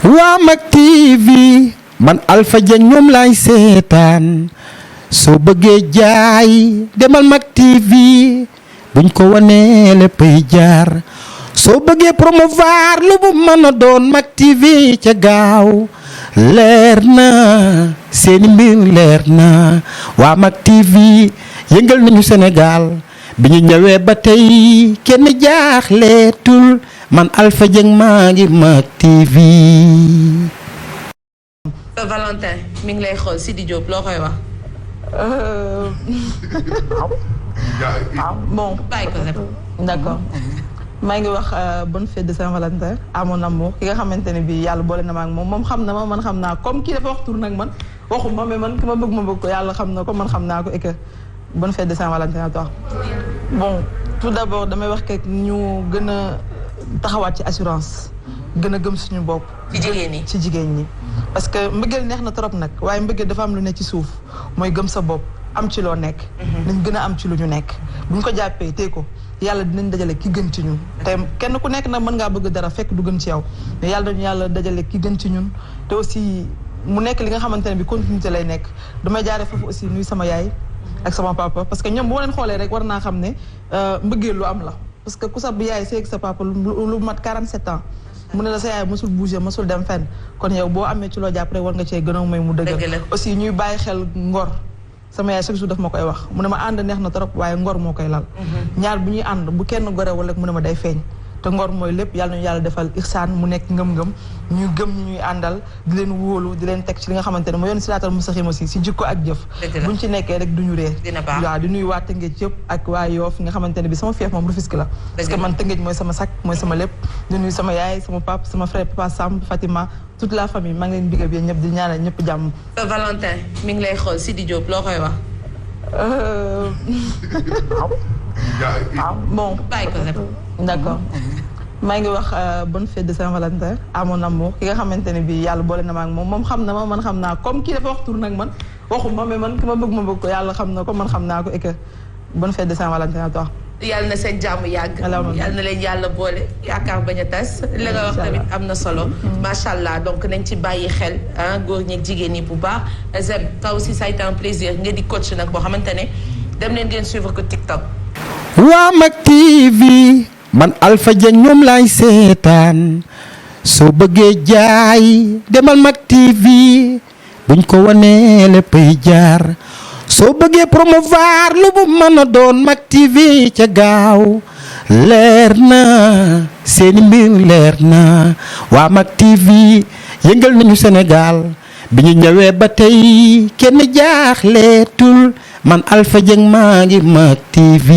waa Mak TV man Alpha Dieng ñoom laay seetaan soo bëggee jaay demal Mak TV buñ ko wanee léppay jaar soo bëggee promouvoir lu bu mën a doon Mak TV ca gaaw leer na seeni mbir leer na waa Mak TV yëngal nañu Sénégal bi ñu ñëwee ba tey kenn jaaxleetul man Alpha Dieng maa ngi Mak TV. Valentin mi ngi lay xool Sidi Diop loo koy wax. Bon, bàyyi ko lépp. d'accord maa ngi wax bonne fête de Saint-Valentin à mon amour ki nga xamante ne bii yàlla boole na ma ak moom xam na ma man xam naa comme kii dafa wax tur nag man waxuma mais man ki ma bëgg ko yàlla xam na ko man xam naa ko et que bonne fête de Saint-Valentin à toi. Bon, tout d'abord damay wax que ñu gën a taxawaat ci assurance gën a gëm suñu bopp. ci jigéen ñi. parce que mbëggeel neex na trop nag waaye mbëggeel dafa am lu ne ci suuf mooy gëm sa bopp am ci loo nekk. nañ gën a am ci lu ñu nekk bu ñu ko jàppee tey ko yàlla dinañ dajale ki gën ci ñun. te kenn ku nekk nag mën ngaa bëgg dara fekk du gën ci yow mais yàlla dajale ki gën ci ñun te aussi mu nekk li nga xamante ne bi continuité lay nekk damay jaaree foofu aussi nuy sama yaay ak sama papa parce que ñoom bu ma leen xoolee rek war naa xam ne mbëggeel lu am la parce que ku sa bu yaay seeg sa papa lu mat 47 ans. mu ne la sa yaay mosul bouger mosul dem fenn kon yow boo amee ci loo jàpp rek war nga cee gën a may mu dëggal aussi ñuy bàyyi xel ngor sama yaay chaque jour daf ma koy wax mu ne ma ànd neex na trop waaye ngor moo koy lal ñaar bu ñuy ànd bu kenn gore wala mu ne ma day feeñ te ngor mooy lépp yàlla nañu yàlla defal ihsaan mu nekk ngëm-ngëm ñu gëm ñuy àndal di leen wóolu di leen teg ci li nga xamante ne mooy yoon siraatal mustaqiim aussi si jikko ak jëf buñ ci nekkee rek duñu réer waaw di nuyu waa Tëngéej yëpp ak waa Yoof nga xamante ne bi sama fief moom Rufisque la parce que man Tëngéej mooy sama sak mooy sama lépp di nuyu sama yaay sama pap sama frère papa Samb Fatima toute la famille maa ngi leen bigab yéen ñëpp di ñaanal ñëpp jàmm. Valentin mi ngi lay xool Sidi Diop loo koy wax. Bon, bàyyi ko lépp. d'accord maa ngi wax bonne fête de Saint-Valentin à mon amour ki nga xamante ne bii yàlla boole na ma ak moom xam na ma man xam naa comme kii dafa wax tur nag man waxuma mais man ki ma bëgg ko yàlla xam na ko man xam naa ko et que bonne fête de Saint-Valentin à toi. yàlla na seen jàmm yàgg. yàlla na leen yàlla boole yaakaar bañ a tas. la nga wax tamit am na solo. macha allah donc nañ ci bàyyi xel góor ñi ak jigéen ñi bu baax. Zem toi aussi ça a été un plaisir nga di coach nag boo xamante ne dem leen ngeen suivre ko TikTok. waa Mak TV man Alpha Dieng ñoom laay seetaan soo bëggee jaay demal Mak TV buñ ko wanee léppay jaar soo bëggee promouvoir lu bu mën a doon Mak TV ca gaaw leer na seeni mbir leer na waa Mak TV yëngal nañu Sénégal bi ñu ñëwee ba tey kenn jaaxleetul man Alpha Dieng maa ngi Mak TV.